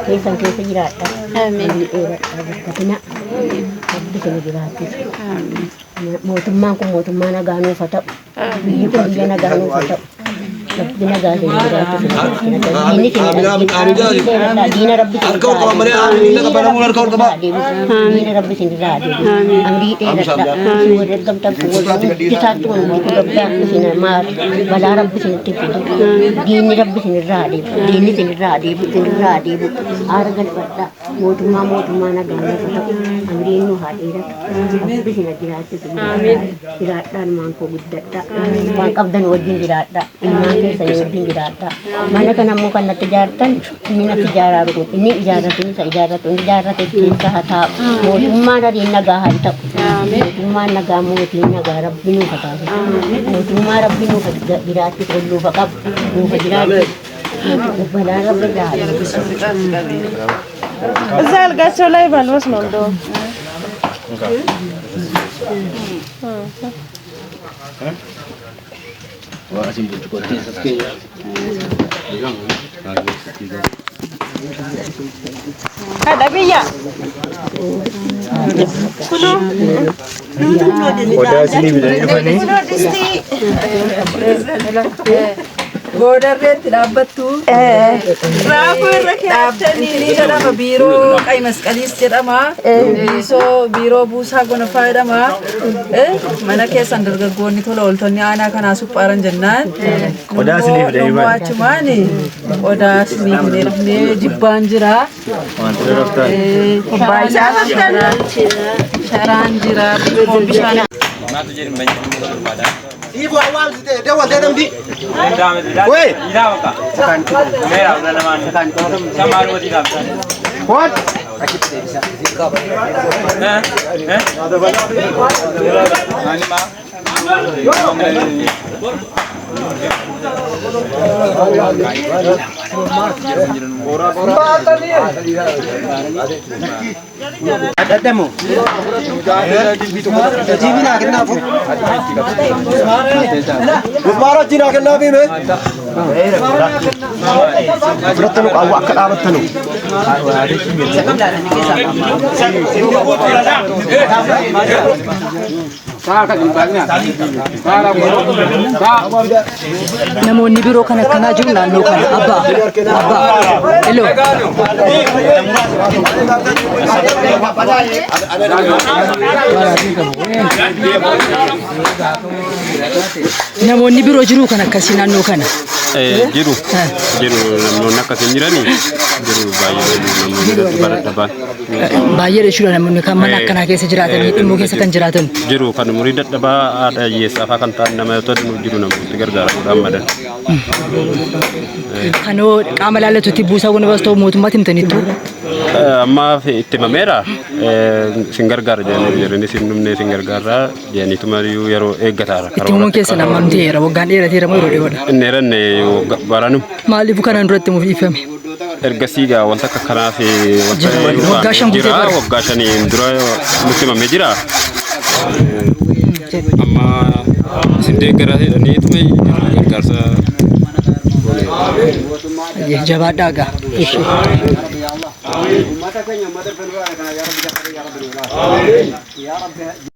Keessan keessa jiraadha. Ameen. Dheeradha. Rabbi isin jiraachisu. Mootummaan kun mootummaa nagaa nuuf haa ta'u. Biyyi kun biyya nagaa nuuf haa ta'u. Rabbi nagaa isin jiraachisu. Diinni isin hin argin. Diina Rabbi isin irraa Diina Rabbi isin irraa deebisu. Amrii dheeradha. Isin warri argamtan kun warri hundi isaatti kun hundi kun Rabbi isin maaru. Balaa Rabbi isinitti fidu. Diinni Rabbi isin irraa deebisu. Diinni isin irraa deebisu. Isin irraa deebisu. Aara galfadha. Mootummaa mootummaa nagaa nuuf haa ta'u. Amriin nu haa dheeratu. Rabbi isin haa jiraachisu. Jiraadhaa ilmaan koo guddadhaa. Waan qabdan wajjin jiraadhaa. Ilmaan keessanii wajjin jiraadhaa. Mana kana immoo kan natti ijaartan inni natti ijaaraa kun inni ijaarrate isa ijaarratu inni ijaarrate keessa haa taa'u. Mootummaan adiin nagaa haa ta'u. Mootummaan nagaa mootiin nagaa Rabbi nuuf haa taasisu. Mootummaa Rabbi nuuf haa jiraachisu ol nuuf haa qabu. Nuuf haa jiraachisu. Balaa Rabbi irraa haa deebisu. እዛ አልጋቸው ላይ ባልበስ ነው እንደውም Haadha biyya. Kunoo. Qodaa isinii bitanii dhufanii. Kunoo distii. Boodarreetti dhaabbattu. Raafuu irra keewwattanii. Inni jedhama biiroo qayi masqaliis jedhama. Biisoo biiroo buusaa gonofaa jedhama. Mana keessan dargaggoonni tola ooltonni aanaa kanaa suphaaran jennaan. Qodaa isinii fidanii Immoo bane. achumaan qodaa isinii fidee dhufnee jibbaan jira. Wantoota raftaan. Sharaan jira. Foon bishaan. Fudhattanu qaawwa akka dhaabattanu. Namoonni biroo kan akkanaa jiru naannoo kana. Abbaa, abbaa, hello. Namoonni biroo jiru kan akkasii naannoo kana. Jiru jiru, namoonni akkasii hin jirani, jiru baay'ee namoonni dadhabaa. Baay'ee jechuudha namoonni kan mana akkanaa keessa jiraatanii dhimmoo keessa kan jiraatan. Jiru, kan umurii dadhabaa haadha hiyyeessaa fa'aa kan ta'an namoota jiru, namooti gargaaramuudhaan madan. Kanoo qaama laallatutti buusaa gonofaas ta'u mootummaatti himtaniittu. Amma itti himameera, isin gargaara jedhanii jedhanii isin dhumne isin gargaara jedhaniitu mari'uu yeroo eeggataara. Itti himuun keessan hammam ta'eera? Waggaan dheerateera moo yeroo dhiyoodha? Inni dheeranne baranu. Maaliif kanaan duratti himuuf dhiifame? Ergasii gaa wanta akka kanaaf wanta Waggaa 5 guutee jira bara. Waggaa 5n dura nutti himamee jira. Amma isin deeggara jedhaniituma gargaarsa. Jabaadhaa gaa. Ummata keenya ummata federaala kana yaa Rabbi, yaa Rabbi, yaa Rabbi.